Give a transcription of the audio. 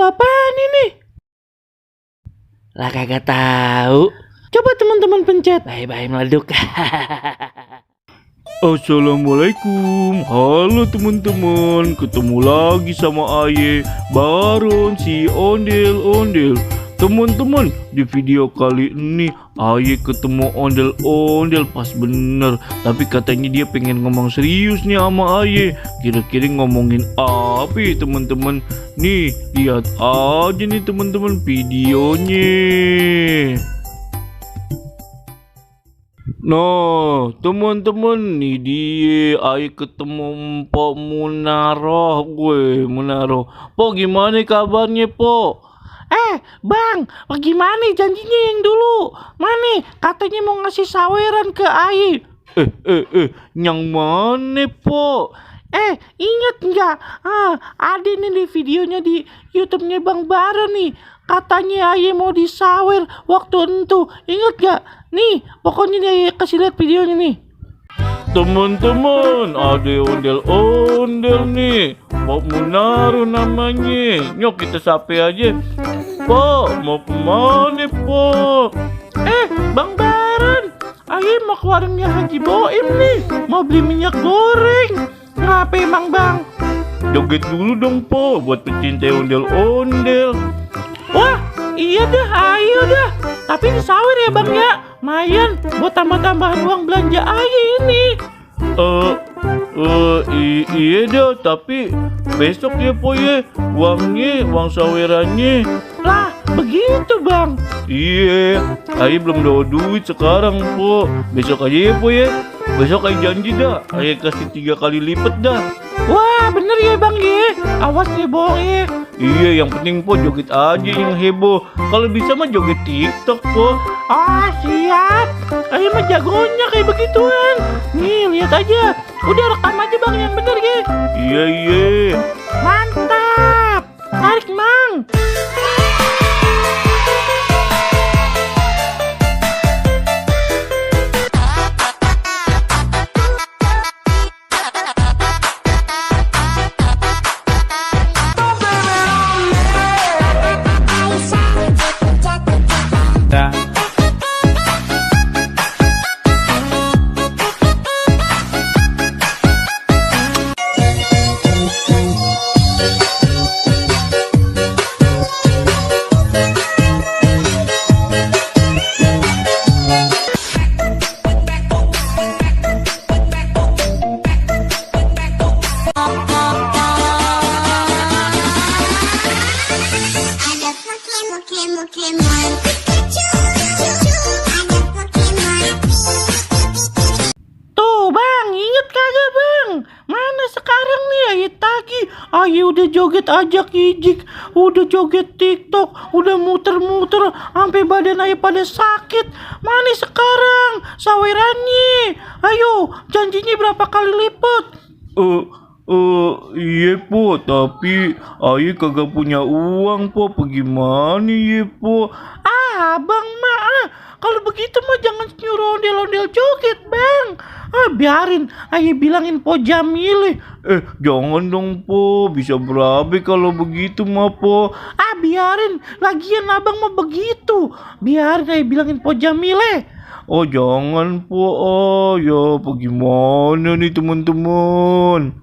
apaan ini? Lah kagak tahu. Coba teman-teman pencet. Bye-bye meleduk. Assalamualaikum, halo teman-teman, ketemu lagi sama Aye, Baron si ondel-ondel. Teman-teman, di video kali ini Aye ketemu ondel-ondel pas bener. Tapi katanya dia pengen ngomong serius nih sama Aye. Kira-kira ngomongin apa ya teman-teman? Nih, lihat aja nih teman-teman videonya. Nah, teman-teman, nih dia Aye ketemu Pok Munaroh, Munaroh. Pok, gimana kabarnya, Pok? Bang, bagaimana janjinya yang dulu? Mana katanya mau ngasih saweran ke Aye? Yang mana, Pok? Ingat nggak? Ada nih di videonya di YouTube-nya Bang Bara nih. Katanya Aye mau disawer waktu itu. Ingat nggak? Nih, pokoknya nih Aye kasih lihat videonya nih. Teman-teman, ada ondel-ondel nih. Pok Munaroh namanya. Nyok kita sape aja. Pok, mau kemana, Pok? Bang Baran, Aye mau ke warungnya Haji Boim nih. Mau beli minyak goreng. Kenapa emang Bang? Joget dulu dong, Pok, buat pecinta ondel-ondel. Wah, iya dah, ayo dah. Tapi disawer ya Bang ya. Mayan buat tambah-tambahan uang belanja Aye ini. Iya dah, tapi besok ya, Pok ya. Uang sawerannya. Lah, begitu Bang. Iya, Aye belum bawa duit sekarang, Pok. Besok aja ya, Pok ya. Besok Aye janji dah, Aye kasih 3 kali lipat dah. Wah, bener ya Bang ya. Awas ya bohong ya. Iya, yang penting Pok joget aja yang heboh. Kalau bisa mah joget TikTok, Pok. Siap. Aye mah jagonya kayak begituan. Nih, lihat aja. Udah rekam aja Bang yang bener ya. Iya. Mantap. Tarik Mang. Tuh Bang, inget kagak Bang? Mana sekarang nih Aye tagih. Aye udah joget ajak ijik, udah joget TikTok, udah muter-muter sampai badan Aye pada sakit. Mana sekarang sawerannya? Ayo, janjinya berapa kali lipat? Iya, Pok, tapi Aye kagak punya uang, Pok. Gimana ya, Pok? Bang mah, kalau begitu mah jangan nyuruh ondel-ondel joget Bang. Biarin Aye bilangin Po Jamile. Jangan dong, Pok. Bisa berabe kalau begitu mah, Pok. Biarin, lagian abang mau begitu. Biarin Aye bilangin Po Jamile. Oh, jangan, Pok. Ya, apa gimana nih, teman-teman?